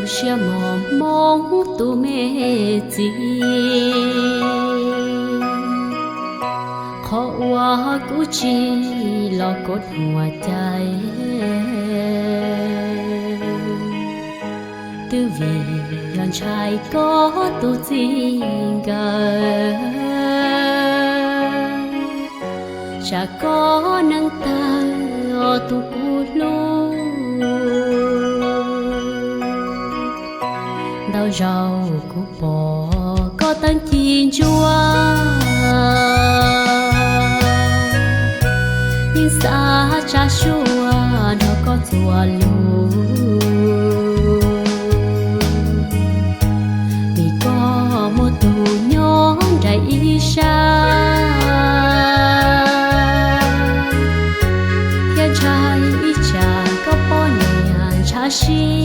Siab mos hmoov tus me txiv, qhov uas kuv tsis los koj thuam cai, twb vim yog ntshai koj tus txij nkawm, tsam koj neev tawg tus kuv hlub. Ntau zaus kuv pom koj teeb ci ntsuab, yeej xav tsa suab nrog koj txuas lus, vim koj muaj tus nyob nraim ib sab, thiab ntshai ib tsam koj poj niam ntshav siab.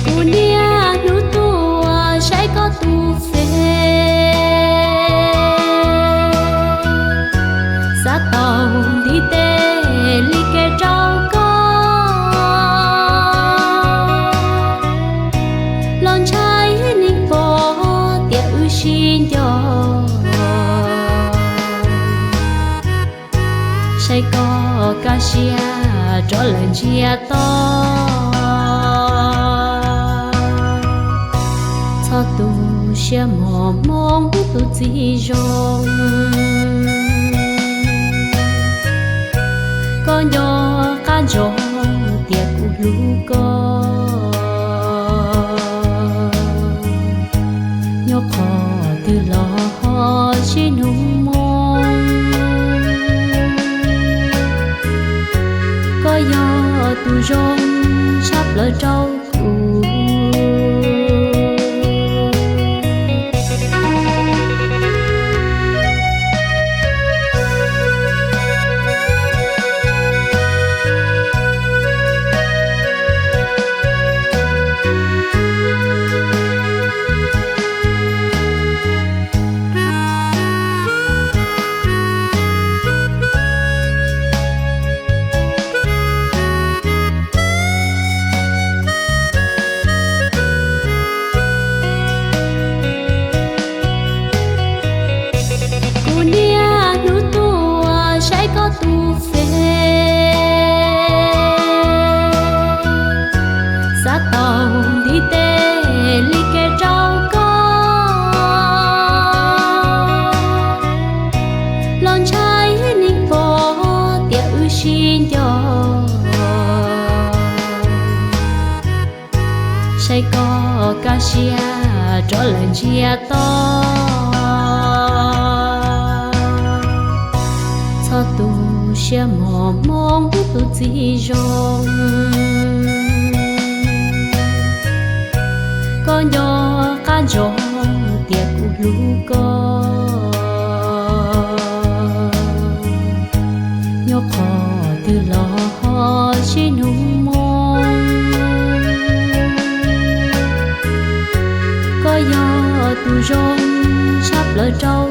Kuv niaj hnub tuaj saib koj tus Facebook, xav tau ntiv tes li kev rau koj, los ntshai neeg pom tias wb sib nco, saib koj kaj siab rov lawm ntsiag to. Txhob tu siab mos hmoov tus txiv zoo, koj nco qab ntsoov tias kuv hlub koj, nyob qhov twg los ho sib hnub moo. Koj yog tus zoo tshaj plaws rau kuv. Kuv niaj hnub tuaj saib koj tus Facebook, xav tau ntiv tes li kev rau koj, los ntshai neeg pom tias wb sib nco, saib koj kaj siab rov lawm ntsiag to. Txhob tu siab mos hmoov tus txiv zoo, koj nco qab ntsoov tias kuv hlub koj, nyob qhov twg los ho sib hnub moo. Koj yog tus zoo tshaj plaws rau